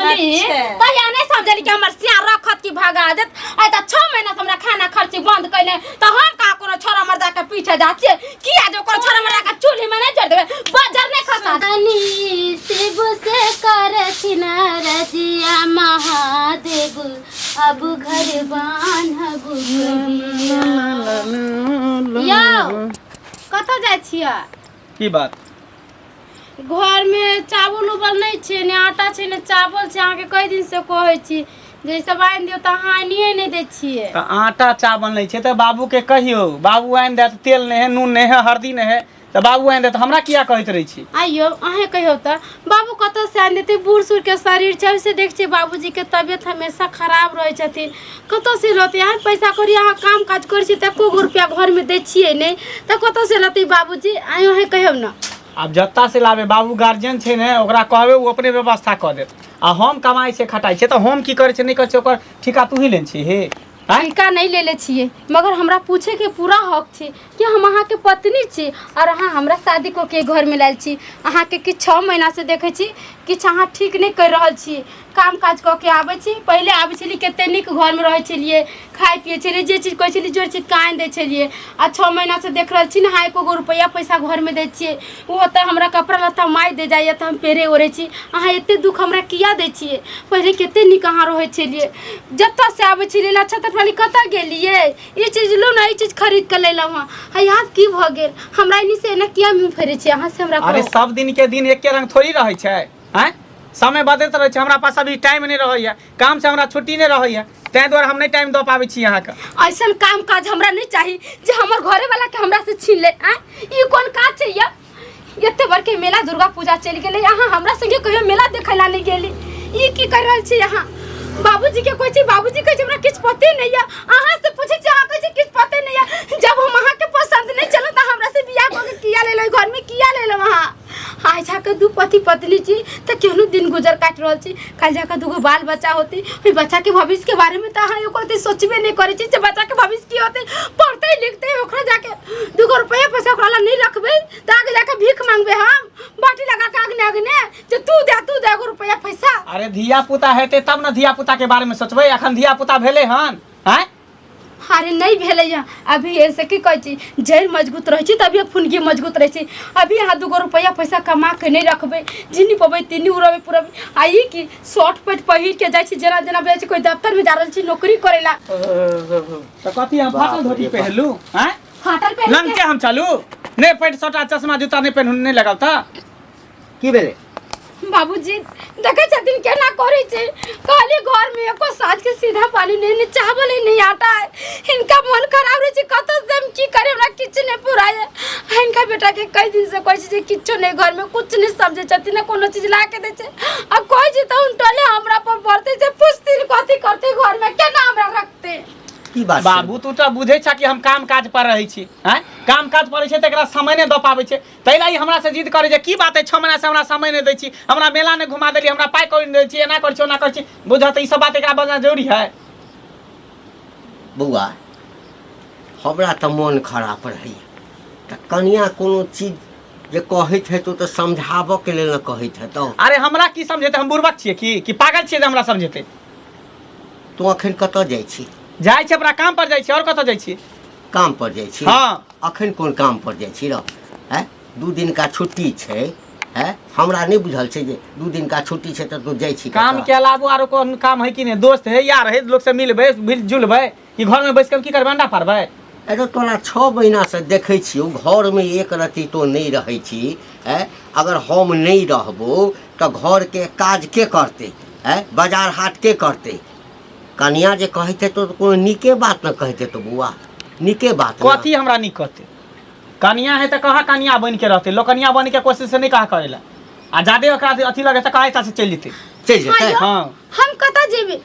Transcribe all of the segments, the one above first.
छली अच्छा। तहिया नहीं समझली कि हमर सिया रखत कि भगा देत। आइ त 6 महीना से हमरा खाना खर्ची बंद कैले त हम का कोनो छोरा मर्दा के पीछे जा छियै किया जो कोनो छोरा मर्दा के चूल्ही में नहीं जड़ देबै बजर नहीं खसा तनी शिव से करथिन रजिया महादेव अब घर बान्हब कहिया। यौ कतऽ जाइ छियै? की बात? घरमे चावल उवल नहि छै, ने आटा छै ने चावल छै। अहाँके कई दिनसँ कहै छी जे ई सब आनि दियौ तऽ अहाँ आनिए नहि दै छियै। तऽ आटा चावल नहि छै तऽ बाबूके कहियौ, बाबू आनि देत। तेल नहि है, नून नहि है, हरदी नहि है, तऽ बाबू आनि देत। हमरा किया कहैत रहै छी? आइयो अहें कहियौ तऽ बाबू कतऽसँ आनि देतै? बूढ़ सूढ़के शरीर छै, ओइसे देख छियै बाबूजीके तबियत हमेशा खराब रहै छथिन, कतऽसँ लौतै? अहाँ पैसा कौड़ी अहाँ काम काज करै छियै तऽ एको गो रुपैआ घरमे दै छियै नहि, तऽ कतऽसँ लौतै बाबूजी? आँय अहें कहियौ ने। आब जत्ता से लाबे, बाबू गार्जियन छै ने, ओकरा कहबै, ओ अपने व्यवस्था कऽ देत। आ हम कमाइ छियै खटाइ छियै तऽ हम की करै छियै नहि करै छियै ओकर ठीका तू ही लेने छी हे? आँय? ठीका नहि लेले छियै, मगर हमरा पूछेके पूरा हक छै कि हम अहाँके पत्नी छी और अहाँ हमरा शादी कऽ के घरमे लायल छी। अहाँके किछु 6 महीनासँ देखै छी किछु अहाँ ठीक नहि करि रहल छी। काम काज कऽ के आबै छी, पहिले आबै छलियै कते नीक घरमे रहै छलियै, खाइ पियै छलियै, जे चीज कहै छलियै जोड़ चीजके आनि दै छलियै। आ 6 महीनासँ देख रहल छी ने अहाँ एको गो रुपैआ पैसा घरमे दै छियै? ओहो तऽ हमरा कपड़ा लत्ता माय दे जाइए तऽ हम पेरे ओढ़ै छी। अहाँ एते दुःख हमरा किया दै छियै? पहिले कते नीक अहाँ रहै छलियै, जतऽसँ आबै छलियै नक्षत्र वाली कतऽ गेलियै, ई चीज लू ने, ई चीज खरीद कऽ लेलहुँ हँ। है आब की भऽ गेल? हमरा एनी से एना किया मुँह फेरै छियै अहाँ से हमरा? अरे कहू। सब दिन के दिन एके रंग थोड़ी रहै छै? आँय, समय बदलैत रहै छै। हमरा पास अभी टाइम नहि रहैया, काम से हमरा छुट्टी नहि रहैया, ताहि दुआरे हम नहि टाइम दऽ पाबै छी अहाँके। ऐसन काम काज हमरा नहीं चाही जे हमर घरे वाला के हमरा से छीन ले। आँय, ई कोन काज छै? या एते बड़के मेला दुर्गा पूजा चलि गेलै, अहाँ हमरा संगे कहियो मेला देखै ला नहीं गेली। ई की कर रहल छी अहाँ? बाबूजी के कहै छी, बाबूजी कहै छै हमरा किछु पते नहीं है। अहाँ से पूछै छी, अहाँ कहै छी किछु पते नहीं है। जब हम अहाँ के पसंद नहीं चलू तऽ हमरा से बियाह कऽ के किया लेलहुँ? घर में किया लेलहुँ अहाँ? आइ जाकऽ दू पति पत्नी छी तऽ केहनो दिन गुजर काटि रहल छी। काल्हि जाकऽ दूगो बाल बच्चा होतै, ओहि बच्चाके भविष्यके बारेमे तऽ अहाँ एको रत्ती सोचबे नहि करै छी जे बच्चाके भविष्य की होतै, पढ़तै लिखतै। ओकरा जाके दूगो रुपैआ पैसा ओकरा लग नहि रखबै तऽ आगे जाके भीख मांगबै हम बाटी लगा के अगने अगने जे तू दे, तू दे एगो रुपैआ पैसा। अरे धिया पुता हेतै तब ने धिया पुता के बारे में सोचबै। अखन धिया पुता भेलै हन? आँय? अरे नहीं भेलै हँ अभी। ऐसे की कहै छी, जड़ि मजबूत रहै छै तभिए फुनगी मजबूत रहै छै। अभी अहाँ दूगो रुपैआ पैसा कमा के नहि रखबै, जिन्नी पबै तिन्नी उड़बै पुरबै। आ ई की शर्ट पैंट पहिर के जाइ छी, जेना जेना जाइ छी कोइ दफ्तरमे जा रहल छी नौकरी करै ला। तऽ कथी हम फाटल बाप धोती रे बाप। पहिरलू? आँय, फाटल पहिर के लंके हम चलू? नहि पैंट शर्ट आ चश्मा जूता नहि पहिनू, नहि लगाउ तऽ की भेलै? बाबूजी देखै छथिन केना करै छै। कहली घरमे एको साँझ के सीधा पानी नहि, नहि चावल है नहि आटा है। हिनका मन खराब रहै छै, कतऽ से हम की करी, हमरा किछु नहि पुराय। हिनका बेटा के कई दिन से कहै छै जे किछु नहि घरमे, कुछ नहि समझै छथिन, ने कोनो चीज ला के दै छै। आ कहै छै तऽ उनटले हमरा पर बढ़तै जे पुछथिन कथी करतै घरमे, केना हमरा रखतै। की बात छै? बाबू, तू तऽ बुझै छह कि हम काम काज पर रहै छी। आँय, काम काज पर रहै छै तऽ एकरा समय नहि दऽ पाबै छै, ताहि ला ई हमरासँ जिद करै छै। की बात है, 6 महीनासँ हमरा समय नहि दै छी, हमरा मेला नहि घुमा देली, हमरा पाइ कौड़ी नहि दै छी, एना करै छी ओना करै छी। बुझऽ तऽ ई सब बात एकरा बजना जरूरी है? बौआ, हमरा तऽ मोन खराब रहैए तऽ कनिया कोनो चीज जे कहैत हेतौ तऽ समझाबऽके लेल ने कहैत हेतौ। अरे हमरा की समझेतै? हम बुड़बक छियै की कि पागल छियै जे हमरा समझेतै? तू अखन कतऽ जाइ छी? जाइ छी अपना काम पर जाइ छी, आओर कतऽ जाइ छी? काम पर जाइ छी? हाँ। अखन कोन काम पर जाइ छी रौ? आँय, 2 दिनका छुट्टी छै। आँय, हमरा नहि बुझल छै जे 2 दिनका छुट्टी छै तऽ तू जाइ छी काम कतऽ? के अलावो आरो कोन काम है कि नहि? दोस्त है, यार है, लोग से मिलबै मिल जुलबै कि घर में बैस के हम की करबै, अंडा पारबै? अरे तोरा 6 महीनासँ देखै छियौ घरमे एक रत्ती तो नहि रहै छी। आँय, अगर हम नहि रहबो तऽ घरके काज के करतै? आँय, बाजार हाट के करतै? कनिया जे कहैत हेतौ तऽ कोनो नीके बात ने कहैत हेतौ बौआ, नीके बात ने। कथी हमरा नीक कहतै? कनिया है तऽ कहाँ कनिया बनि के रहतै, लोकनिया बनि के कोशिश नहि कहाँ करै ला। आ जादे ओकरा अथी लगे तऽ कहाँ से चलि जेतै। चलि जेतै? हाँ। हाँ। हम कतऽ जेबै,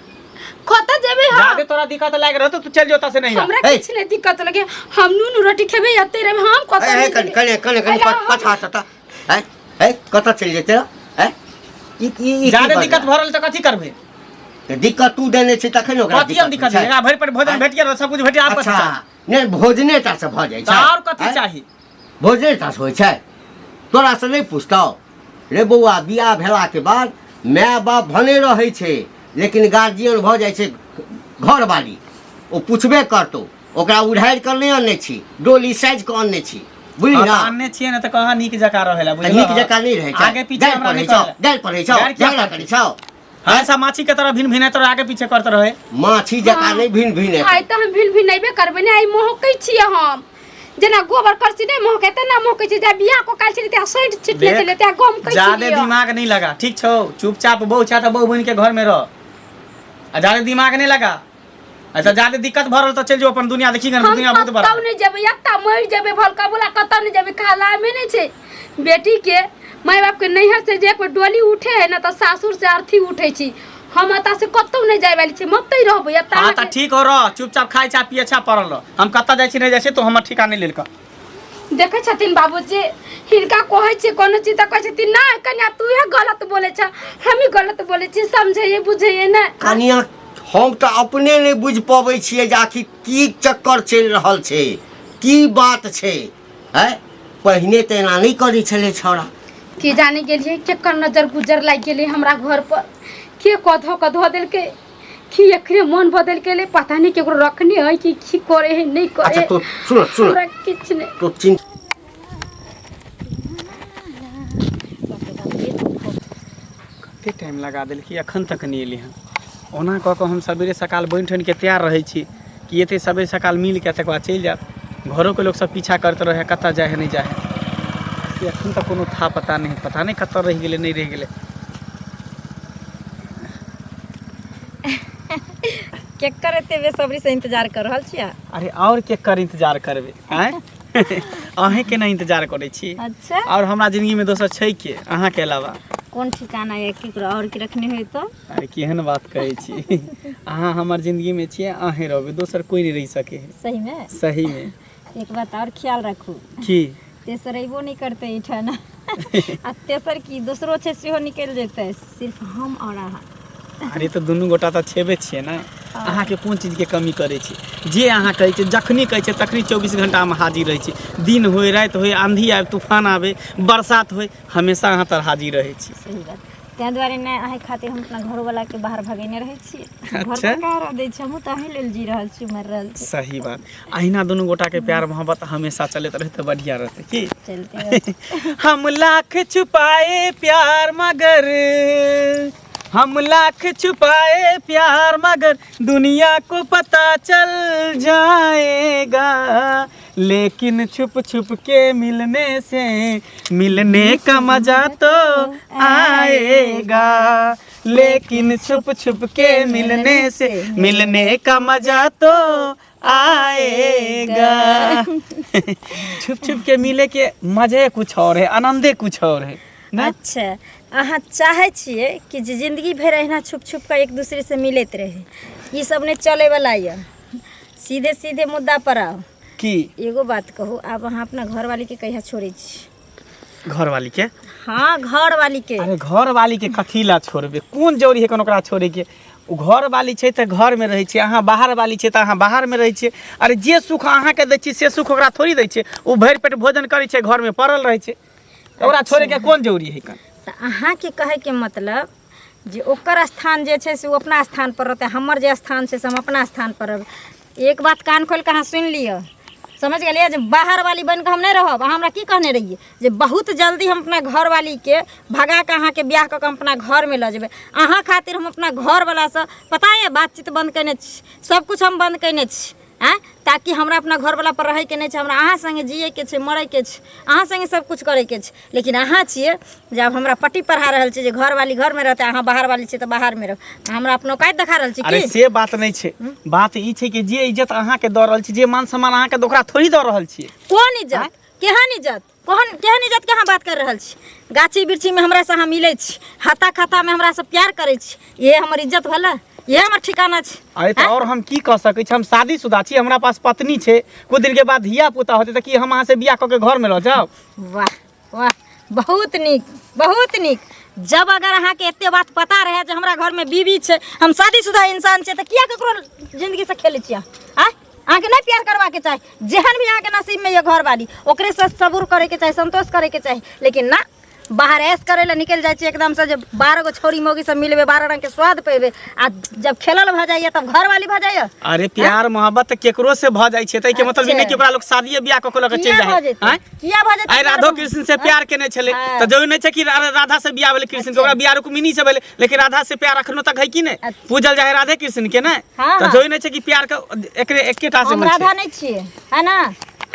कतऽ जेबै हम? जादे तोरा दिक्कत लागि रहतौ तू चलि जो ओतऽ से नहीं। हमरा हे। किछु नहि दिक्कत लगे, हम नून रोटी खेबै, एते रहबै हम, कतऽ ए, नहि कनि जेबै। कनि कनि कनि अरे हम- पछा तऽ है है कतऽ चलि जेतै रौ? है ई ई ई की जादे बजला? दिक्कत भऽ रहल तऽ कथी करबै? तऽ दिक्कत तू देने छी तखन ओकरा कथी हम दिक्कत छै। एकरा भरि पेट भोजन आँय? भेट गेल, सब कुछ भेट गेल, आब कथी अच्छा चाही? नहि, भोजने टा से भऽ जाइ तऽ छै? आओर कथी आँय? चाही? भोजने टा से होइ छै? तोरा से नहि पुछतौ रे बौआ, बियाह भेलाके बाद माय बाप भने रहै छै लेकिन गार्जियन भऽ जाइ छै घरवाली। ओ पुछबे करतौ, ओकरा उधारि कऽ नहि अनने छी, डोली साजि कऽ अनने छी, बुझली हँ, ना? तऽ अनने छियै ने तऽ कहाँ नीक जकाँ रहै ला तऽ बुझलह? नीक जकाँ नहि रहै छै? आगे पीछे गारि हमरा पढ़ै नहि छौ, करै। गारि पढ़ै छौ, गारि किया झगड़ा करतै? करै छौ। हमेशा माछी के तरह भिन भिनाइत रहे, आगे पीछे करते रहे। माछी जकाँ नहि भिन भिन आइ तऽ हम भिन भिनेबे करबै ने, आइ महकै छियै हम। जेना गोबर करसी नहि महकै तेना महकै छै। जा बियाह को काल छलै त्या सैंट छिटने देख, छलै त्या गमकै ज्यादे छलियै। दिमाग नहीं लगा, ठीक छौ? चुपचाप बहु छा तऽ बहु बन के घर में रह आ ज्यादे दिमाग नहीं लगा। अच्छा ज्यादे दिक्कत भऽ रहल तऽ चलि जो अपन दुनिया देखी गन, हम दुनिया बहुत बड़ा। कतौ नहि जेबै, एतऽ मरि जेबै भलका बोला, कतौ नहि जेबै। खालामे नहि छै बेटी के माय बाप के नैहर से जे एक बेर डोली उठे है ना तऽ सासुर से अर्थी उठे छी। हम एतऽ से कतौ नहि जाय वाली छी, मते रहबै एतऽ। हाँ तऽ ठीक हो रह, चुपचाप खाइ छा पिए छा पड़ल रह। हम कतऽ जाइ छी नहि जाइ छी तो हमर ठिका नहि लेल कऽ। देखै छथिन बाबूजी, हिनका कहै छियै कोनो चीज तऽ कहै छथिन ना कन्या तूहे गलत बोलै छ, हमही गलत बोलै छी। समझैए बुझैए ने कनिया, हम तऽ अपने नहि बुझि पबै छियै जे आखिर की चक्कर चलि रहल छै, की बात छै। आँय, पहिने तऽ एना नहि करै छलै छौड़ा। की जाने गेलियै केकर नजर गुजर लागि गेलै हमरा घर पर, के कऽ धऽ कऽ धऽ देलकै कि एकरे मन बदलि गेलै, पता नहि केकरो रखने है कि की करे है नहि करे। अच्छा तो सुन सुन, हमरा किछु नहि। तो चिन्ता कते टाइम लगा देलकै, एखन तक नहि एलै हन। ओना कऽ कऽ हम सबेरे सकाल बनि ठनि के तैयार रहै छी कि एते सबेरे सकाल मिल के तकर बाद चलि जायब। घरोके लोक सब पीछा करैत रहै कतऽ जाइ है नहि जाइ है, से एखन तक कोनो था पता नहि, पता नहि कतऽ रहि गेलै नहि रहि गेलै। केकर एते बेसब्री से इंतजार कर रहल छियै? अरे और केकर इंतजार करबै? आँय, अहीँके नहि इंतजार करै छी? अच्छा, और हमरा जिंदगीमे दोसर छै के अहाँके अलावा? कोन ठिकाना है केकरो और के रखने होय तो? अरे केहन बात कहै छी, अहाँ हमर जिंदगीमे छियै, अहीँ रहबै, दोसर कोइ नहि रहि सकै है। सही में? सही में। एक बात और ख्याल रखू। की? तेसर अयबो नहि करतै एहिठाम, आ तेसर की दोसरो छै सेहो निकलि जेतै, सिर्फ हम और अहाँ। अरे तऽ दुनू गोटा तऽ छेबे छियै ने। अहाँके कोन चीजके कमी करै छी? जे अहाँ कहै छियै, जखनी कहै छियै तखनी 24 घंटामे हाजिर रहै छी। दिन होय राति होय, आंधी आबे तूफान आबे बरसात होय, हमेशा अहाँ तर हाजिर रहै छी। सही बात, ताहि दुआरे ने अहीं खातिर हम अपना घरोवलाके बाहर भगेने रहै छियै। घर अच्छा। पर कहाँ रह दै छै? हमहूँ तऽ अहीं लेल जी रहल छी, मरि रहल छी। सही बात, अहिना दुनू गोटाके प्यार मोहब्बत हमेशा चलैत रहै तऽ बढ़िआँ रहतै की? चलते रहतै। हम लाख छुपाए प्यार मगर, हम लाख छुपाए प्यार मगर दुनिया को पता चल जाएगा, लेकिन छुप छुप के मिलने से मिलने का मजा तो आएगा, लेकिन छुप छुप के मिलने से मिलने का मजा तो आएगा। छुप छुप के मिले के मजे कुछ और है, आनंदे कुछ और है ना? अच्छा, अहाँ चाहै छियै कि जे जिंदगी भरि अहिना छुप छुप कऽ एक दूसरे से मिलैत रहे? ई सब नहि चलैवला यऽ, सीधे सीधे मुद्दा पर आउ। की? एगो बात कहू, आब अहाँ अपना घरवाली के कहिया छोड़ै छी? घरवाली के? हाँ, घरवाली के। अरे घरवाली के कथी ला छोड़बे? कोन जरूरी है कोन ओकरा छोड़े के? ओ घरवाली छै तऽ घरमे रहै छै, अहाँ बाहरवाली छै तऽ अहाँ बाहरमे रहै छियै। अरे जे सुख अहाँके दै छी से सुख ओकरा थोड़ी दै छियै। ओ भरि पेट भोजन करै छै, घरमे पड़ल रहै छै, तऽ ओकरा छोड़ैके कोन जरूरी है कन? तऽ अहाँके कहैके मतलब जे ओकर स्थान जे छै से ओ अपना स्थान पर रहतै, हमर जे स्थान छै से हम अपना स्थान पर रहबै। एक बात कान खोलि कऽ अहाँ सुनि लिअ, समझ गेलियै? जे बाहर वाली बनि कऽ हम नहि रहब। अहाँ हमरा की कहने रहियै? जे बहुत जल्दी हम अपना घरवालीके भगा कऽ अहाँके बियाह कऽ कऽ हम अपना घरमे लऽ जेबै। अहाँ खातिर हम अपना घरवलासँ पता यऽ बातचीत बन्द कयने छी, सबकिछु हम बन्द कयने छी, आँय, ताकि हमरा अपना घरवला पर रहैके नहि छै, हमरा अहाँ सङ्गे जियैके छै, मरैके छै, अहाँ सङ्गे सबकिछु करैके छै। लेकिन अहाँ छियै जे आब हमरा पट्टी पढ़ा रहल छियै जे घरवाली घरमे रहतै, अहाँ बाहरवाली छियै तऽ बाहरमे रहू। हमरा अपनो औकात देखा रहल छी? अरे की से बात नहि छै, बात ई छै कि जे इज्जत अहाँके दऽ रहल छी, जे मान सम्मान अहाँके ओकरा थोड़ी दऽ रहल छियै। कोन इज्जत? केहन इज्जत? कोन केहन इज्जत के अहाँ बात कर रहल छी? गाछी वृक्षीमे हमरासँ अहाँ मिलै छी, हाथा खातामे हमरासँ प्यार करै छी, इहे हमर इज्जत भेलै? इहे हमर ठिकाना छै? अरे तऽ और हम की कऽ सकै छी? हम शादीशुदा छी, हमरा पास पत्नी छै, कुछ दिन के बाद धिया पुता होतै तऽ की हम अहाँ से बियाह कऽ के घरमे रह जाउ? वाह वाह, बहुत नीक, बहुत नीक। जब अगर अहाँके एते बात पता रहै जे हमरा घरमे बीवी छै, हम शादीशुदा इंसान छै, तऽ किया ककरो जिंदगीसँ खेलै छियै? आँय, अहाँके नहि प्यार करबाके चाही? जेहन भी अहाँके नसीबमे यऽ घरवाली, ओकरेसँ सबुर करैके चाही, संतोष करैके चाही, लेकिन ना, बाहर ऐश करे ला निकल जाइ छी एकदम से जे 12 गो छौरी मौगी सब मिलबे, 12 रंग के स्वाद पेबे, आ जब खेलल भऽ जाइए तब घर वाली भऽ जाइए। अरे प्यार मोहब्बत तऽ केकरो से भऽ जाइ छै, ताहिके मतलब ई नहि कि ओकरा लोक शादिये बियाह कऽ के लऽ के चलि किया जाइ भऽ है। जेतै? आँय? किया भऽ जेतै आइ प्यार राधो मोहब्बत? कृष्ण से प्यार केने छलै हाँ। तऽ जरूरी नहि छै कि राधा से बियाह भेलै कृष्ण के, ओकरा बियाह रुक्मिणी से भेलै, लेकिन राधा से प्यार अखनो तक है कि नहि? अच्छा। पूजल जाइ है राधे कृष्ण के ने, हाँ, तऽ हाँ। जरूरी नहि छै कि प्यार के एकरे एकेटा से हम होइ छै। राधा नहि छियै, है ना?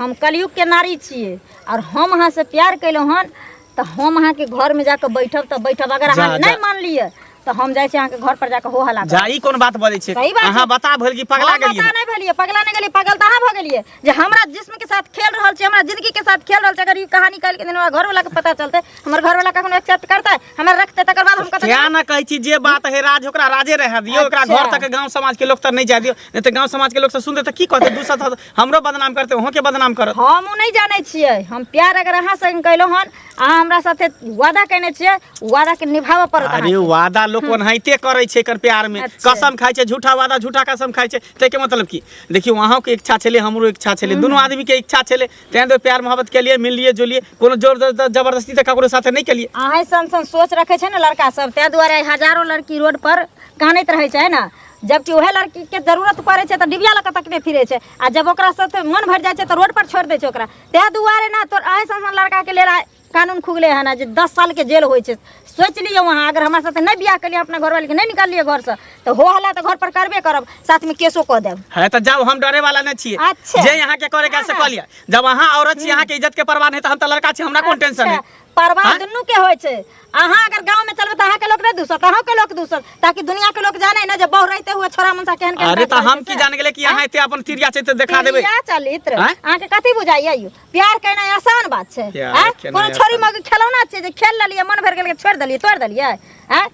हम कलयुग के नारी छियै, और हम अहाँ से प्यार केलहुँ हन तऽ हम अहाँके घरमे जाकऽ बैठब तऽ बैठब, अगर अहाँ जा, नहि जा। मानलियै तऽ हम जाइ छी अहाँके घर पर जाकऽ हो हल्ला करब। जा, ई कोन बात बजै छियै? सही बात अहाँ छै। बता भेल कि पगला हम गेलियै? बता नहि भेलियै, पगला नहि गेलियै, पागल तऽ अहाँ भऽ गेलियै जे हमरा जिस्म के साथ खेल रहल छी, हमरा जिंदगी के साथ खेल रहल छी। अगर ई कहानी काल्हि के दिन हमरा घरवाला के पता चलतै, हमर घरवाला कखनो एक्सेप्ट करतै, हमरा रखतै, तकर बाद हम कतऽ क्या ना कहै छी जे बात है राज ओकरा राजे रहै दियौ, ओकरा अच्छा। घर तक गांव समाज के लोग तक नहीं जाय दियौ, नहीं तऽ गांव समाज के लोग सब सुनते तऽ की कहते? दूसरा तऽ हमरो बदनाम करते, अहूँ के बदनाम करत। हम ओ नहि जानै छियै, हम प्यार अगर अहाँ संग केलहुँ हन, अहाँ हमरा साथे वादा केने छियै, वादा के निभाबऽ पड़त अरे अहाँके। वादा लोक ओनाहिते करै छै एकर प्यार में। अच्छा। कसम खाइ छै, झूठा वादा झूठा कसम खाइ छै। ताहिके मतलब की देखियौ, अहूँके इच्छा छलै, हमरो इच्छा छलै, दुनू आदमी के इच्छा छलै, तें दुआरे प्यार मोहब्बत केलियै, मिललियै जुलियै, कोनो जोर जबरदस्ती तऽ ककरो साथे नहि केलियै। अहें सन सन सोच रखे छै ने लड़का सब, ताहि दुआरे हजारो लड़की रोड पर कानैत रहै छै ने, जबकि उएह लड़की के जरूरत पड़ै छै तऽ डिबिया लऽ कऽ तकने फिरै छै, आ जब ओकरा साथे मन भरि जाइ छै तऽ रोड पर छोड़ि दै छै ओकरा। ताहि दुआरे ने तोर अहें सन सन लड़का के लेल आइ कानून खुगले हन जे 10 साल के जेल होइ छै। सोचि लियौ अहाँ, अगर हमरा साथे नहि बियाह केलियै, अपना घरवाली के नहि निकाललियै घरसँ, तऽ हो हल्ला तऽ घर पर करबे करब, साथमे केसो कऽ देब। है तऽ जाउ, हम डरे वाला नहि छियै। अच्छा। जे अहाँके करे के से कऽ लिअ। जब अहाँ औरत छी, अहाँके इज्जत के परवाह नहि, तऽ हम तऽ लड़का छी, हमरा कोन टेंशन है? अच्छा, परवाह हाँ? दुनू के होइ छै। अहाँ अगर गाँव में चलबै तऽ अहाँके लोक नहि दूसत, अहूँके लोक दूसत, ताकि दुनिया के लोक जाने ना जे बहु रहते हुए छोरा मनसा केहन केहन अरे काज तऽ करै हम छै की से। जान गेलै कि अहाँ एते अपन तिरिया चरित्र देखा देबै? तिरिया चरित्र आँय? अहाँके कथी बुझाइया? यौ प्यार केनाइ आसान बात छै? प्यार आँय? केनाइ कोनो छोरी आसान। मौगी खेलौना छै जे खेल लेलियै मन भरि गेल छोड़ि देलियै तोड़ि देलियै? आँय,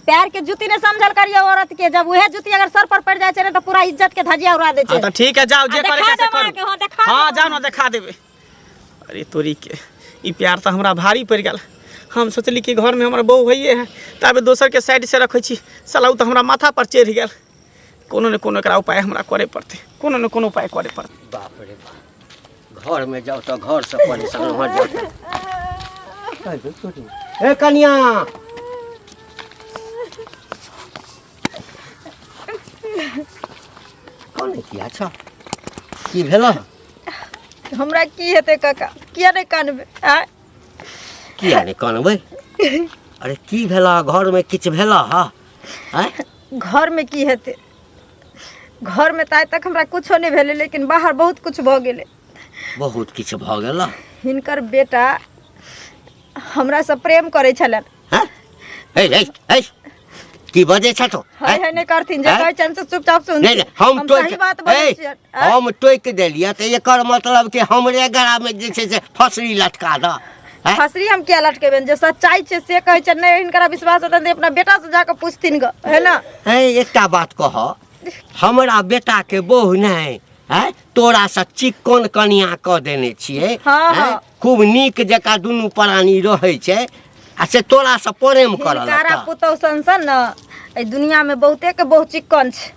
प्यार के जूती नहीं समझल करियो औरत के, जब वह जूती अगर सर पर पड़ जाए छै ने तऽ पूरा इज्जत के धजिया उड़ा दै हाँ छै। तऽ ठीक है, जाओ जे आ, करे देखा के से देब करू। अहाँके, हाँ, देखा हाँ देब। जाओ ना, देखा देबै। अरे तोरी के ई प्यार तऽ हमरा भारी पड़ि गेल। हम सोचली कि घरमे हमर बहू होइए है, ताबे दोसरके साइड से रखै छी, साला ओ तऽ हमरा माथा पर चढ़ि गेल। कोनो ने कोनो एकरा उपाय हमरा करे पड़तै, कोनो ने कोनो उपाय करे पड़तै। बाप रे बाप, घरमे जाउ तऽ घरसँ परेशान भऽ जाउ। ए कनिया, कने किया छ? की भेल? हमरा की हेतै काका, किया नहि कानबै? आँय? किया नहि कानबै? अरे की भेला? घरमे किछु भेला? हा आँय? घरमे की हेतै? घरमे तऽ आइ तक हमरा कुछो नहि भेलै, लेकिन बाहर बहुत कुछ भऽ गेलै। बहुत किछु भऽ गेल? हिनकर बेटा हमरासँ प्रेम करै छलनि। हँ? हे हे हे, की बजै छ तो? है है नहि करथिन जे आँय? कहै छनि से चुपचाप सुनथिन। नहि नहि, हम हम टोकि सही बात बजै हे, छियनि। आँय? हम टोकि देलियै तऽ एकर मतलब कि हमरे गरामे जे छै से फसरी लटका दऽ? आँय? फसरी हम किया लटकेबनि? जे सच्चाई छै से कहै छनि। नहि हिनकरा विश्वास हेतनि तऽ अपना बेटासँ जाकऽ पुछथिन गऽ, है ना? हे, एकटा बात कह, हमरा बेटाके बहु नहि है, तोरासँ चिक्कन कनिया कऽ देने छियै। हाँ, हैं? हाँ। खूब नीक जकाँ दुनू प्राणी रहै छै, आ से तोरासँ प्रेम करऽ हिनकारा लगतह? पुतहु सन सन ने एहि दुनियामे बहुते के बहु चिक्कन छै।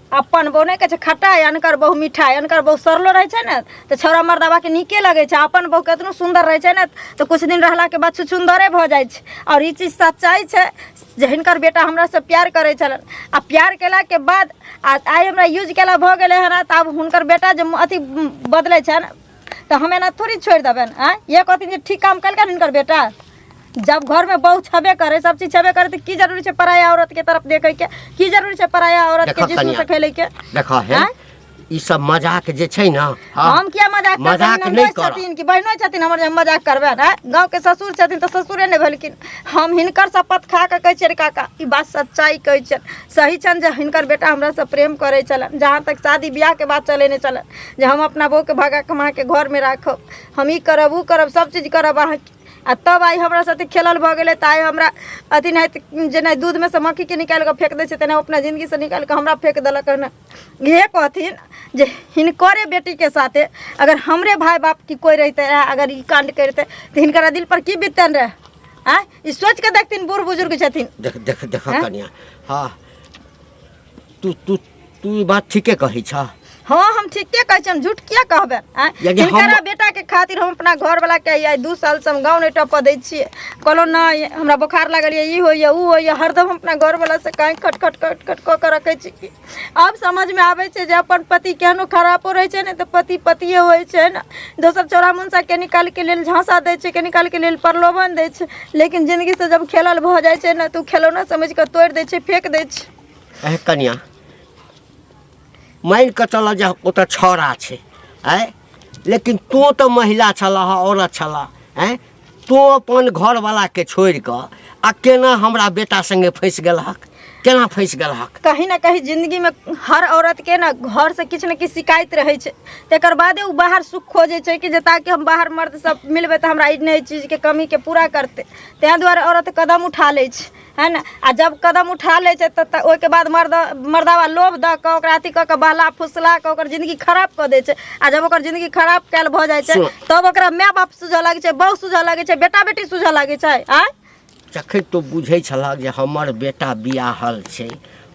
अपन बहु नहि कहै छै खट्टा, अनकर बहु मिठाइ। अनकर बहु सड़लो रहै छै ने तऽ छौड़ा मर्दाबाके नीके लगै छै। अपन बहु केतनो सुन्दर रहै छै ने तऽ किछु दिन रहलाके बाद छुछुन्दरे भऽ जाइ छै। आओर ई चीज सच्चाइ छै जे हिनकर बेटा हमरासँ प्यार करै छलनि, आ प्यार केलाके बाद आ आइ हमरा यूज केला भऽ गेलै हन। तऽ आब हुनकर बेटा जे अथी बदलै छनि तऽ हम एना थोड़ी छोड़ि देबनि? आँय, इएह कहथिन जे ठीक काम केलकनि हिनकर बेटा? जब घरमे बहु छेबे करे, सब चीज छेबे करे, तऽ की जरूरी छै पराया औरतके तरफ देखैके? की जरूरी छै पराया औरतके देखऽ जिस्म से कनिया। खेलैके? देखऽ हे, आँय? ई सब मजाक जे छै ने, हाँ, हम किया मजाक करबै? मजाक नहि ननदोसि करब। छथिन कि बहिनो छथिन हमर जे हम मजाक करबै? आँय, गाँवके ससुर छथिन तऽ ससुरे नहि भेलखिन। हम हिनकर शपथ खा कऽ कहै छियनि काका, ई बात सच्चाइ कहै छियनि, सही छनि जे हिनकर बेटा हमरासँ प्रेम करै छलनि। जहाँ तक शादी बियाहके बात चलै नहि छलनि जे हम अपना बहूके भगा कऽ हम अहाँके घरमे राखब, हम ई करब ओ करब, सब चीज करब अहाँके, आ तब आइ हमरा साथे खेलल भऽ गेलै तऽ आइ हमरा अथी नहि जेना दूधमे सँ मक्खीके निकालि कऽ फेक दै छै तेना अपना जिन्दगीसँ निकालि कऽ हमरा फेक देलक हन। इहे कहथिन जे हिनकरे बेटीके साथे अगर हमरे भाय बाप की कोइ रहितै रहए, अगर ई काण्ड करितै तऽ हिनकरा दिल पर की बीततनि रहए? आँय, ई सोचि कऽ देखथिन, बूढ़ बुजुर्ग छथिन। देख देख देख आँय? कनिया, हाँ, तू तू तू ई बात ठीके कहै छह। हाँ हम ठीके कहै छी, हम झूठ किया कहबै आँय? यानी हम- हिनकरा बेटा के खातिर हम अपना घर वाला के आइ 2 साल से हम गाँव नहीं टपऽ दै छियै। कहलहुँ नहि हमरा बोखार लागल यऽ, ई होइए उ होइए, हरदम हम अपना घर वाला से काँय खट खट खट खट कऽ के रखै छी। कि आब समझमे आबै छै जे अपन पति केहनो खरापो रहै छै ने तऽ पति पतिए होइ छै ने। दोसर चौरा मुनसा के निकालके लेल झाँसा दै छै, के निकालके लेल प्रलोभन दै छै, लेकिन जिन्दगीसँ जब खेलल भऽ जाइ छै ने तऽ ओ खेलौना समझिकऽ तोड़ि दै छै, फेक दै छै। एह कनिया, मानि कऽ चलऽ जे ओतऽ छौड़ा छै आँय, लेकिन तोँ तऽ महिला छलह, औरत छलह आँय, तोँ अपन घरवलाके छोड़ि कऽ आ केना हमरा बेटा सङ्गे फँसि गेलहक, केना फँसि गेलहक? कहीं ना कहीं जिंदगी में हर औरत के ना घर से किछु ने किछु शिकायत रहै छै, तकर बादे ओ बाहर सुख खोजै छै कि जे ताकि हम बाहर मर्द सब मिलबै तऽ हमरा ई नहि चीजके कमीके पूरा करतै। ताहि दुआरे औरत कदम उठा लै छै, है ने? आ जब कदम उठा लै छै तऽ ओहिके बाद मर्दावा लोभ दऽ कऽ ओकरा अथी कऽ कऽ बहला फुसला कऽ ओकर जिंदगी खराब कऽ दै छै। आ जब ओकर जिंदगी खराब कयल भऽ जाइ छै सुन। तब ओकरा माय बाप सूझऽ लागै छै, बहु सूझऽ लागै छै, बेटा बेटी सूझऽ लागै छै। आँय जखन तू बुझै छलहक जे हमर बेटा बियाहल छै,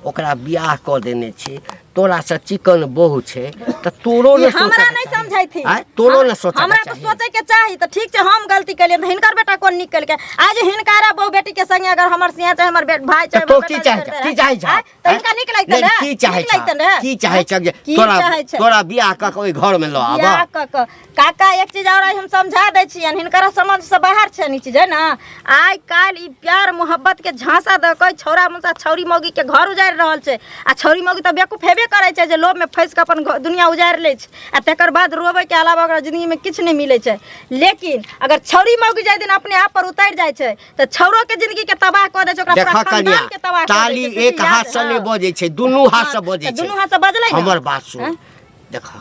ओकरा बियाह कऽ देने छै, तोरासँ चिकन बहु छै, तऽ तोरो ई ने हमरा सोचऽके नहि चाही। समझैथिन। आँय, तोरो ने सोचऽके हमरा तऽ चाही। सोचैके चाही। तऽ ठीक छै, हम गलती केलियै तऽ हिनकर बेटा कोन नीक केलकै? आज हिनकारा बहु बेटी के संगे अगर हमर सिया चाहे हमर भाई तऽ चाहे तों हमर की बेटा चाहै करतै छह? की रहै, चाहै छह? आँय, तऽ हिनका नीक लगतनि नहि, रहै? की चाहै नीक छह? लगतनि रहै? की चाहै छह जे की तोरा चाहै छह? तोरा बियाह कऽ के ओहि घरमे लऽ आबऽ? बियाह कऽ कऽ काका एक चीज और हम समझा दै छियनि, हिनकर समझ से बाहर छनि ई चीज, है ना? आइ काल्हि ई प्यार मोहब्बत के झांसा दऽ कऽ छौड़ा मुसा छौरी मौगी के घर उजाड़ि रहल छै। आ छौरी मौगी तऽ बेवकूफ हेबे करै छै जे लोभ में फँसि कऽ अपन दुनिया उजाड़ि लै छै, आ तकर बाद रोबै के अलावा ओकरा जिंदगी में किछु नहि मिलै छै। लेकिन अगर छौरी मौगी जाहि दिन अपने आप पर उतरि जाइ छै तऽ छौड़ो के जिंदगी के तबाह कऽ दै छै, ओकरा पूरा देखऽ कनिया, खानदान के तबाह कऽ दै ताली छै, से एक चीज हाथ याद से नहि हँ। बजै छै, दुनू हाथ से हँ, बजै तऽ छै। दुनू हाथ से बजलै ने। हमर बात सुन, हँ? देखऽ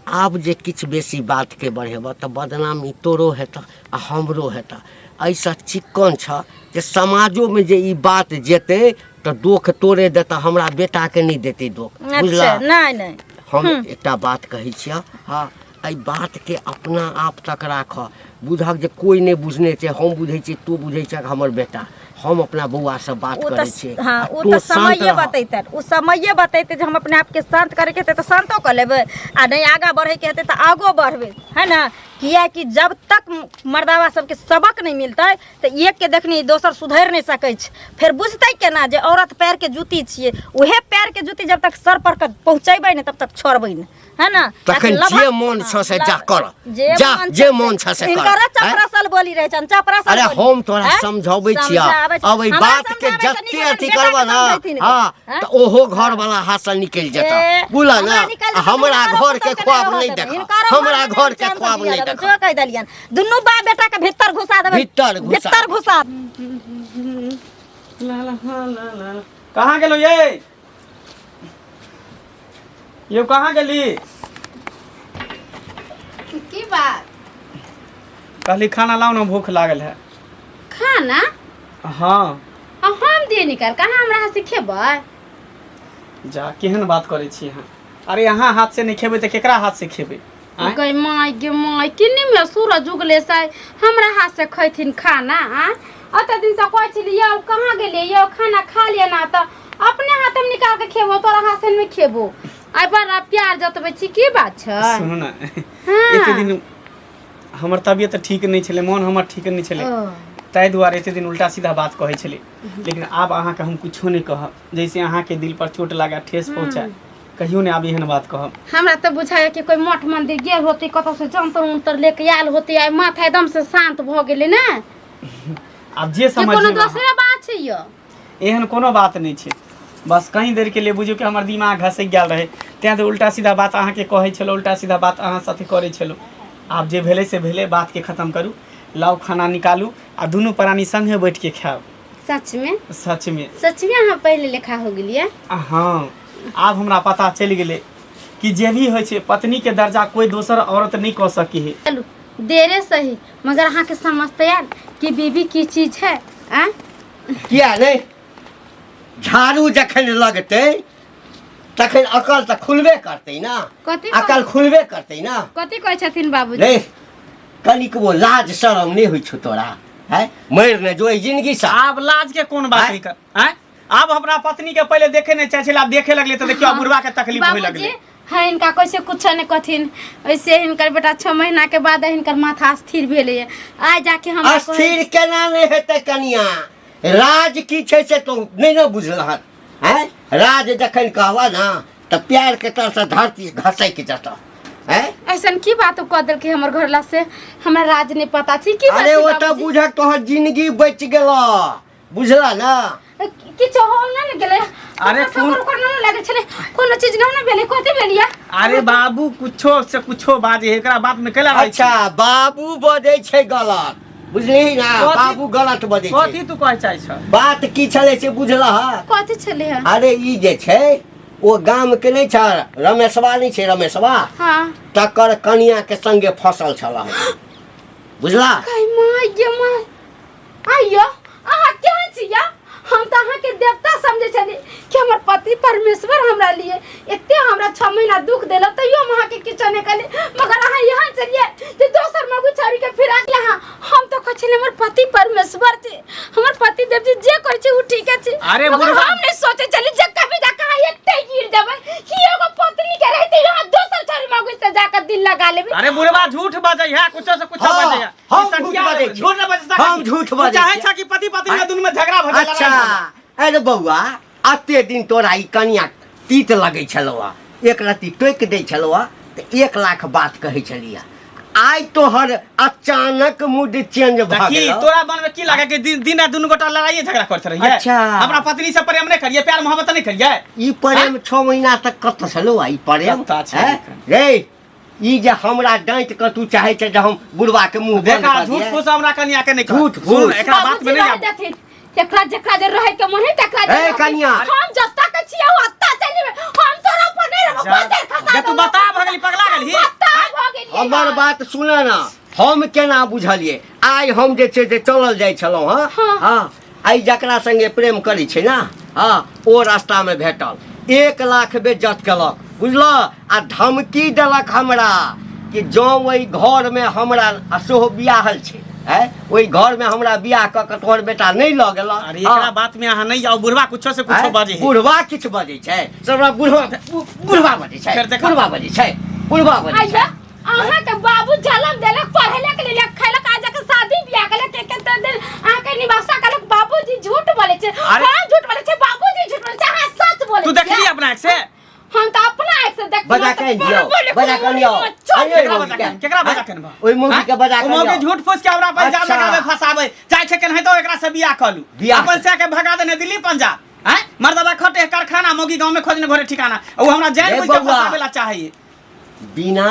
आब जे किछु बेसी बातके बढ़ेबह तऽ बदनामी तोरो हेतह आ हमरो हेतह। एहिसँ चिक्कन छह जे समाजोमे जे ई बात जेतै तऽ दोख तोरे देतह, हमरा बेटाके नहि देतै दोख। अच्छा, बुझलह? नहि नहि, हम एकटा बात कहै छियह, हँ, एहि बातके अपना आप तक राखऽ, बुझक जे कोइ नहि बुझने छै, हम बुझै छियै, तू बुझै छह हमर बेटा। हम अपना बौआसँ बात ओ करै तऽ छियै हँ, आ ओ तू तऽ शान्त समये रह। बतेतनि, ओ समये बतेतै जे हम अपने आपके शान्त करैके हेतै तऽ शान्तो कऽ लेबै, आ नहि आगाँ बढ़ैके हेतै तऽ आगो बढ़बै, है ने? किएकि जब तक मर्दावा सबके सबक नहि मिलतै तऽ एक के देखनी दोसर सुधरि नहि सकै छै। फेर बुझतै केना जे औरत पैरके जूती छियै? उहे पैरके जूती जब तक सर पर के पहुँचेबै नहि तब तक छोड़बै नहि, है ना? तखन जे मन छौ से जा कर, जा जे मन छौ से कर। हिनकर आँय? चपरासल बोली रहै छनि, चपरासल अरे बोली। हम तोरा आँय? समझाबै छियह, समझाबै छी। अब एहि हमरा बात के समझाबै से जते नीक अथी बेटा करबह के ना, समझैथिन हाँ, आँय? तऽ ओहो घर वाला हाथ से निकलि जेतह, ए, बुझलह हमरा ना? निकलि जेतै, हमरा हिनकरो घर के पुतोहु के ख्वाब नहि नहि रहऽ देखह, देबै। हिनकरो हमरा घरमे घर के चैन से ख्वाब जियऽ नहि देबै। देखह। जो कहि देलियनि, दुनू बाप बेटा के भीतर घुसा देबै, भीतर घुसा। भीतर घुसा। ला ला ला ला ला ला। कहाँ गेलो ये? यौ कहाँ गेली? की बात? कहली खाना लाओ ना, भूख लागल है। खाना? हाँ। आ हम दिए निकाल, कहाँ हमरा हाथ से खेबै? जा, केहन बात करै छी अहाँ? अरे अहाँ हाथ से नहीं खेबै तऽ केकरा हाथ से खेबै? आँय? गई माय गे माय, किन्नी में सूरज उगले से हमरा हाथ से खैथिन खाना? आ अत दिन से कहै छली यौ कहाँ गेलियै यौ, खाना खा लिअ ना, तऽ अपने हाथ में निकाल के खेबो, तोरा हाथ से नहीं खेबो। आइ बड़ा प्यार जतबै छी, की बात छै? सुनू ना, हाँ। एते दिन हमर तबियत ठीक नहि छलै, मन हमर ठीक नहि छलै, ओ, ताहि दुआरे एते दिन उल्टा सीधा बात कहै छलै। लेकिन आब अहाँके हम कुछो नहि कहब, जैसे अहाँके दिल पर चोट लागे, ठेस पहुँचाए, कहियो नहि आब एहन बात कहब। हमरा तऽ बुझाइए कि कोइ मठ मंदिर गेल होतै, कतौ से जंतर उंतर लेके आयल होतै, आइ माथा एकदम से शांत भऽ गेलै ने। आब जे कि कोनो समझियौ अहाँ। दोसरे बात छै यौ? एहन कोनो बात नहि छै, बस कहीं देर के लिए बुझियौ कि हमर दिमाग घसकि गेल रहै, तेँ तऽ उल्टा सीधा बात अहाँके कहै छलहुँ, उल्टा सीधा बात अहाँ साथे करै छलहुँ। आब जे भेलै से भेलै, बातके खतम करू, लाउ खाना निकालू आ दुनू प्राणी संगे बैठ के खायब। सच में? सच में। सच में अहाँ पहिले लेखा हो गेलियै? हाँ, आब हमरा पता चलि गेलै कि जे भी होइ छै पत्नी के दर्जा कोई दोसर औरत नहि कऽ सकी है। चलू देरे सही, मगर अहाँके समझते आयल कि बीबी की चीज है? आँय? किया नहि, झाड़ू जखन लगतै तखन अकल तऽ खुलबे करतै ना। कथी? अकल खुलबे करतै ना। कथी कहै छथिन बाबूजी? रे, कनिकबो लाज शरम नहि होइ छौ तोरा? है, मरि ने जो एहि जिंदगी से। आब लाज के कोन बात आँय? है कर? आँय? आब अपना पत्नी के पहिले देखे नहि चाहै छलै, आब देखे लगलै तऽ देखियौ, आब बुढ़वा के तकलीफ होय बाबूजी लगलै। हाँ हिनका कैसे कुछ नहीं कहथिन। ऐसे हिनकर बेटा 6 महीना के बाद हिनकर माथा स्थिर भेलै। आइ जाके हमरा कहै- अस्थिर केना नहि हेतै कनिया? राज की छै से तो नहि ने बुझलहक हैं? राज जखन कहबह ने तऽ प्यार के तरसँ धरती घसकि जेतह हैं? ऐसन की बात कह देलकै हमर घरला से हमरा राज नहीं पता छै की बात अरे छै ओ तऽ बाबूजी? बुझक तोहर जिंदगी बचि गेलह, बुझला ना? किछु हो ना ने गेलै। अरे ठोकर उकर ना लागै छलै, कोनो चीज ना ने भेलै, कथी भेलिया? अरे बाबू कुछो से कुछो बाजे, एकरा बात में केला रहै छी? अच्छा बाबू बजै छै गलत, बुझलिही ना? कथी- बाबू गलत बजै छै। कथी तू कहै चाहै छ? बात की छलै से बुझलह? कथी छलै है? अरे ई जे छै ओ गाम के नहि छ रमेशवा, नहि छै रमेशवा? हाँ। तकर कनिया के संगे फसल छल, बुझला? कहि माँ ये माँ आइयो अहाँ केहन छी या? हम तऽ अहाँके देवता समझै छली कि हमर पति परमेश्वर हमरा लिए एते हमरा 6 महीना दुख देलक, तैयो हम अहाँके किछो नहि कहली, मगर अहाँ यहाँ चलिए जे दोसर मगु छौड़ी के फिरा के अहाँ। हम तऽ कहै छली हमर पति परमेश्वर छै, हमर पति देव जी जे कहै छै ओ ठीके छै। अरे मगर बुढ़वा- हम नहि सोचै छली जे कभी जाके अहाँ एते गिर जेबै कि एगो पत्नी के रहते अहाँ दोसर छौड़ी मगु से जाके दिल लगा लेबै। अरे बुढ़वा झूठ बजै है, कुछो से कुछो हाँ, बजै है। हम ई सठिया झूठ बजै छी। झूठ न बजै, हम झूठ तू बजै चाहै छी। छ कि पति पत्नी में दुनू में झगड़ा भऽ जाय, लड़ाई अच्छा भऽ जाय। अरे बौआ, अते दिन तोरा ई कनिया तीत लगै छलौ, एक रत्ती टोकि दै छलौ तऽ 1 लाख बात कहै छलियै, आइ तोहर अचानक मूड चेंज तऽ भऽ की गेलौ। तोरा मन में की लागे कि दिन दिन रात दुनू गोटा लड़ाइए झगड़ा करते रहिए? अच्छा। अपना पत्नी से प्रेम नहीं करिए, प्यार मोहब्बत नहीं करिए? ई प्रेम 6 महीना तक कतऽ छलौ ई प्रेम? कतऽ छै? हैं? रे ई जे हमरा डाँटि कऽ तू चाहै छै जे हम बुढ़वा के मुंह बंद देखा कऽ झूठ दियै। फूस हमरा कनिया के नहीं कह। झूठ सुन, फूस। एकरा बात में बाबूजी नहीं रह आब। देथिन, एकरा जेकरा जे रहै के मन है तकरा जे ए, रहतै। कनिया। हम जत्ता के छियै ओत्ता चलि जेबै, हम तोरा पर नहि रहबौ, जा। बजर खसा जे तू देबौ। बता भऽ गेली, पगला गेलही? बता भऽ गेलियै। हमर बात सुन ना, हम केना बुझलियै? आइ हम जे छै से चलल जाइ छलहुँ हँ। हाँ। हँ, आइ जकरा संगे प्रेम करै छै ना, हँ, ओ रास्तामे भेटल, 1 लाख बेज्जत केलक, बुझलह? आ धमकी देलक हमरा कि जँ ओहि घरमे हमरा, आ सेहो बियाहल छै, आँय, ओहि घरमे हमरा बियाह कऽ कऽ तोहर बेटा नहि लऽ गेलह। अरे एकरा बात में अहाँ नहीं जाओ, बुढ़वा कुछो से कुछो आँय, बजे है। बुढ़वा किछु बजै छै? सबरा बुढ़वा बुढ़वा बजै छै। फेर देखा। बुढ़वा बजै छै, बुढ़वा बजै आइया छै। अहाँ के बाबू जलम देलक, पढ़ेलक लिखलक खैलक, आज जाके शादी बियाह केलक, के के दिन अहाँ के निवासा केलक। बाबूजी झूठ बोले छै? अरे- हम झूठ बोले छै? बाबूजी झूठ बोले छै, अहाँ सच बोले तू छियै? देखली अपना आँख से? हम तऽ अपना आँख से देखली। बजा के आनि दियौ, बजा के आनि दियौ। आनियौ केकरा ओहि बजा मौगी के के। केकरा बजा के अनबह? ओहि मौगी के बजा ओ के मौगी आनियौ। झूठ फूस के हमरा पर जाल अच्छा। लगावे, फंसावे चाहे छै, केनाहितो एकरा से बियाह कऽ लू। बियाह अपन से के भगा देने दिल्ली पंजाब हैं, मर्दबा खटे कारखाना, मौगी गांव में खोजने घरे ठिकाना, ओ हमरा जान रे बुझ के बौआ। फंसावे ला चाहैए। बिना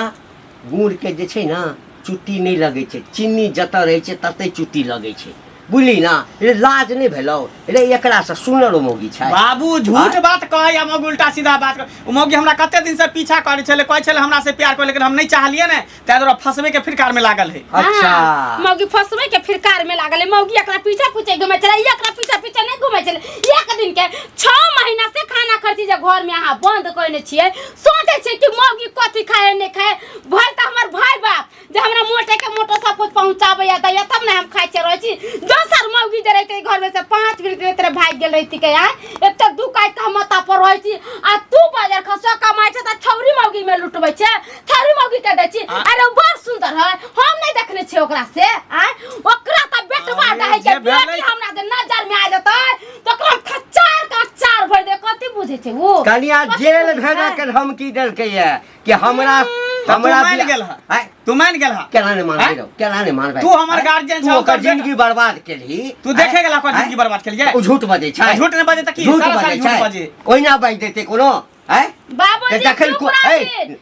गुड़ के जे छै ने चुट्टी नहि लगै छै, चीनी जतऽ रहै छै ततै चुट्टी लगै छै, बुझली ना? रे लाज नहि भेलौ रे? एकरासँ सुनर मौगी छै। बाबू झूठ बात कहै या मौगी उल्टा सीधा बात कहै। ओ मौगी हमरा कते दिन से पीछा करै छलै, कहै छलै हमरा से प्यार करै, लेकिन हम नहीं चाहलियै ने, ताहि दुआरे फंसबे के फिरकार में लागल है। अच्छा। हाँ, मौगी फंसबे के फिरकार में लागल है। मौगी एकरा पीछा पीछे घुमै छलै, ई एकरा पीछा पीछा नहि घुमै छलै। एक दिन के 6 महीना से खाना खर्ची जे घर में अहाँ बंद कयने छियै, सोचै छियै कि मौगी कथी खाए नहि खाए। भरि तऽ हमर भाय बाप जे हमरा मोटे के मोटो सब कुछ पहुँचाबैया दैया तब ने हम खाइ छियै रहै छी। दोसर मौगी जे रहितै घर में से 5 मिनट में तोरे भागि गेल रहिती के आय। एते दू काटि कऽ हम माथा पर रहै छी आ तू बाजार खसुआ कमाइ छै तऽ छौरी मौगी में लुटबै छै, छौरी मौगी के दै छी। अरे ओ बड़ सुंदर है, हम नहि देखने छियै ओकरा से आय। ओकरा तऽ बेटवा अरे दहै के जे भेलै बेटी हमरा जे नजर में आ जेतै तऽ ओकरा हम खच्चार के अचार भरि दे। कथी बुझै छै ओ? कनिया कथी जेल बुझै भेजऽ छै? के धमकी देलकै ये कि हमरा तऽ तू हमरा मानि बियाह- गेल हँ? आँय? तू मानि गेल हँ? केना नहि मानबै आँय? रौ, केना नहि मानबै? तू हमर आँय? गार्जियन तू छह, ओकर ओकर बेटा- जिंदगी बर्बाद केलही। तू देखे गेला ओकर आँय? जिंदगी बर्बाद केलियै? ओ झूठ बजै छै। झूठ नहि बजै तऽ की? झूठ सारा साल बजै झूठ छै। बजै। ओहिना बाजि देतै कोनो? आँय? बाबूजी तऽ जखन चुप ऐ, रहथिन।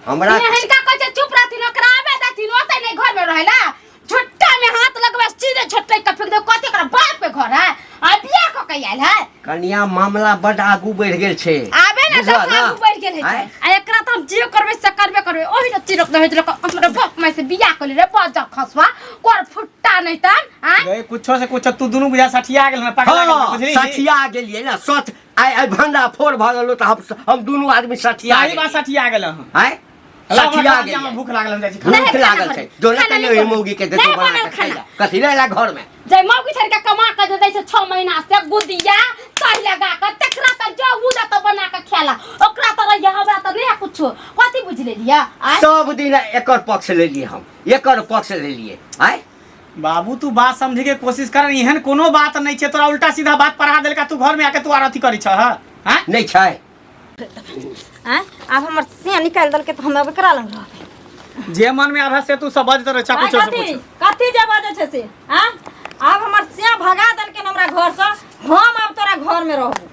हमरा हिनका कहै छै चुप रहथिन, ओकरा आबे देथिन ओतै नहि घर में रहेला। झुट्टा में हाथ लगबै सीधे झुट्टे के फेंक दे। कथी ओकरा बाप के घर है आ बियाह कऽ के आयल है? कनिया मामला बड आगू बढ़ि गेल छै। आबे ने बुझल तऽ ना? आगू बढ़ि गेल है। आँय? आ एकरा तऽ हम जे करबै से करबे करबै। ओहि ने चिरक दे होइत हमरा बाप माय से बियाह कऽ ले रे बजा खसवा कर फुट्टा नहि तन आँय? रे कुछो से कुछो तू दुनू बुझा सठिया गेल हन, पगला गेल हन, हँ, बुझली? सठिया गेलियै ने सच। आइ आइ भंडा फोड़ भऽ गेलो तऽ हम दुनू आदमी सठिया सही बात, सठिया गेल हन। आँय? हेलो, हमरा सठिया खाना गेलियै। में भूख लागल, हम जाइ छी खाना। नहीं, भूख खाना लागल बनल। छै जो ने खाना कनि नहीं ओहि बनल। मौगी के देतो नहीं बना बनल के खाइ खाना। ला। कथी ला घर में जे मौगी छड़ के कमा के जे दै छै 6 महीना से गुदिया तहि लगा के तकरा तऽ जो उ तऽ बना के खेला, ओकरा तऽ रहिए, हमरा तऽ नहीं कुछ लेलिया आय सब दिन एकर पक्ष लेलिए हम, एकर पक्ष लेलिए। आय बाबू तू बात समझे के कोशिश कर, एहन कोनो बात नहीं छे, तोरा उल्टा सीधा बात पढ़ा देलका, तू घर में आके तू आर अथी करी छह हैं? नहीं छै। आँय आब हमर सिया निकालि देलकै तऽ हम अब एकरा लग रहबै। जे मन में आबे से तू सब बजत रहे, कुछो से कथी कुछ। कथी जे बजै छै से? आँय आब हमर सिया भगा देलकै हमरा घरसँ, हम आब तोरा घरमे रहबो।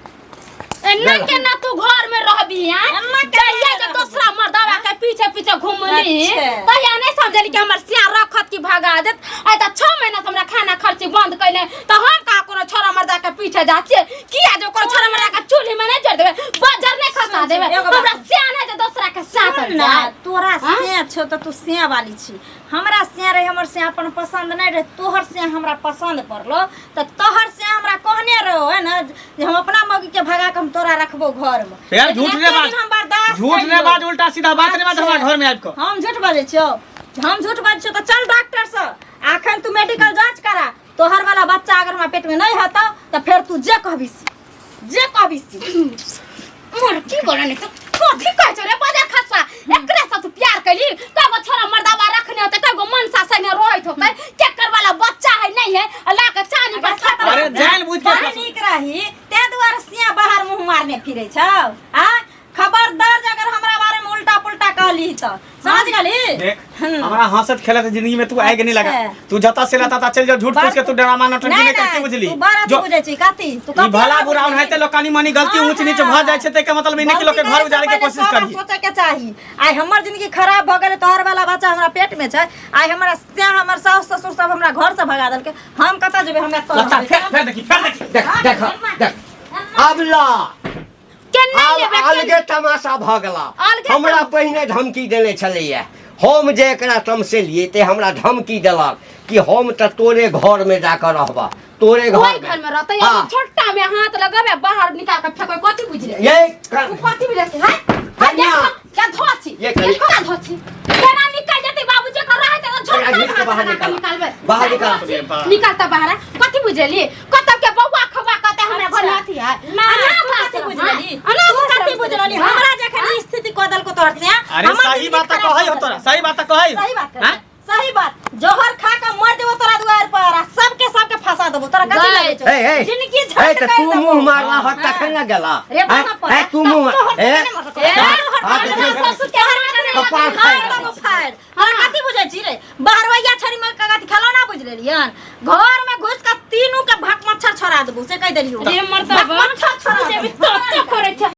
एना केना तू घर में रहबी? हैं एना केना जहिया जे रहबी? दोसरा मर्दावा के पीछे पीछे घुमली अच्छा। तहिया नहीं समझली कि हमर सिया रखत कि भगा देत। आइ त 6 महीना से हमरा खाना खर्ची बंद कैले, त हम का कोनो छोरा मर्दा के पीछे जा छियै? किया जो कोनो छोरा मर्दा के चूल्ही में नहीं जड़ देबे, बजर नहीं खसा सुन, देबे? एगो बात हमरा सिया नहीं जे दोसरा के साथ सुन ना, जाए। तोरा हाँ? सिया छौ तऽ तू सिया वाली छी, हमरा सिया रहे, हमर सिया अपन पसंद नहीं रहे, तोहर सिया हमरा पसंद पड़लो तऽ तोहर सिया हमरा कहने रहो है ना जे हम अपना मौगी के भगा के हम तोरा रखबो घर में। यार लेकिन झूठ एते ने बाज, दिन हम बर्दाश्त झूठ ने करियो। बाज, उल्टा सीधा बात ने बाज हमरा घर में आबि कऽ। हम झूठ बाजै छियौ? हम झूठ बाजै छियौ तऽ चल डॉक्टर से, अखन तू मेडिकल जांच करा, तोहर वाला बच्चा अगर हमरा पेट में नहीं हेतौ तऽ फेर तू जे कहबी से, जे कहबी से। मोर की बोला नहीं तो कथी कहै छौ रे बजर खसवा? एकरे से तू प्यार कैली? कगो छोरा मर्दावा रखने होते, कगो मनसा संगे रहैत होते, केकर वाला बच्चा है नहीं है, आ ला के चानी पर खा। अरे जान बुझ के बड़ नीक रही तें दुआरे सिया बाहर मुंह मारने फिरै छौ। आ खबरदार जे अगर हमरा बारे में उल्टा पुल्टा कहली तऽ समझ गेली? देख, हमरा हंसत खेलत जिंदगी में तू आगे नहीं लगा। अच्छा। तू जता से लता चल जा, झूठ फूस के तू ड्रामा नौटंकी नहीं करती, बुझली? तू बड़ा जो बुझै छी कथी तू ई कथी भला हमरा बुरा बुझै होते छी? लोग कनी मनी गलती हाँ, ऊंच नीच भ जाइ छै, तै के मतलब ई नहीं कि लोग के गलती घर करे उजाड़े से के पहिले कोशिश सौ बार करी। सोचे के चाही। आइ हमर जिंदगी खराब भ गेलै, तोहर वाला बच्चा हमरा पेट में छै, आइ हमरा से हमर सास ससुर सब हमरा घर से भगा देलकै, हम कतऽ जेबै? हमरा एतऽ लता रहबै। फेर फेर देखी, फेर देखी। देख देख देख, आब ला केना आब लेबै? अलगे तमाशा भऽ गेला। अलगे हमरा पहिने धमकी देने छलैया, हम जे एकरा तमसेलियै ते हमरा धमकी देलक कि हम तऽ तोरे घर में जाकऽ रहबा, तोरे घर ओहि घर में रहतै। हाँ। अब छोटा में हाथ लगाबे, बाहर निकाल के फेंकबै, कथी बुझले? ये तू कथी बुझले से, हैं? कन्या। क्या धोची? ये कन्या। क्या धोची? केना निकल जेतै बाबूजी के रहै त छोटा घीच के में हाथ बाहर लगा के निकाल। निकालबै। बाहर निकाल। निकालता बाहर, कथी बुझली? कतौ के बौआ खबा कतै हमरा घर में अथी है ना, अनाथ तू कथी आश्रम, बुझलही? हाँ? अनाथ तू कथी आश्रम बुझलही? हाँ? हमरा जखन ई स्थिति कऽ देलको तोहर से, अरे हमर सही जिंदगी बात खराब कहै कऽ हो तोरा, देलको। सही बात कहै। सही बात हैं? सही बात, जहर खा के मर जेबो तोरा दुआर पर आ सबके सबके फंसा देबो। तोरा कथी गए। लगै छौ? ए ए जिंदगी ए झंड तऽ कर तू देबो। मुँह मारला ह तखन ने गेला। रे बाबा पर। ए तू मुँह तोहर ए केने मरलको? ए, हाँ, हमरा देखियौ। ससुर के हाथ में कपार फाड़ फाड़ि देबो, फाड़। तोरा कथी बुझै छी रे? बहरवैया छड़ी में कथी खेलौना बुझ लेलियन? घर में घुस के तीनू के भक मच्छर छोड़ा देबो से कहि देलियौ। रे मर्दबा भक मच्छर छोड़ा जे भी देबो। तो करै छै।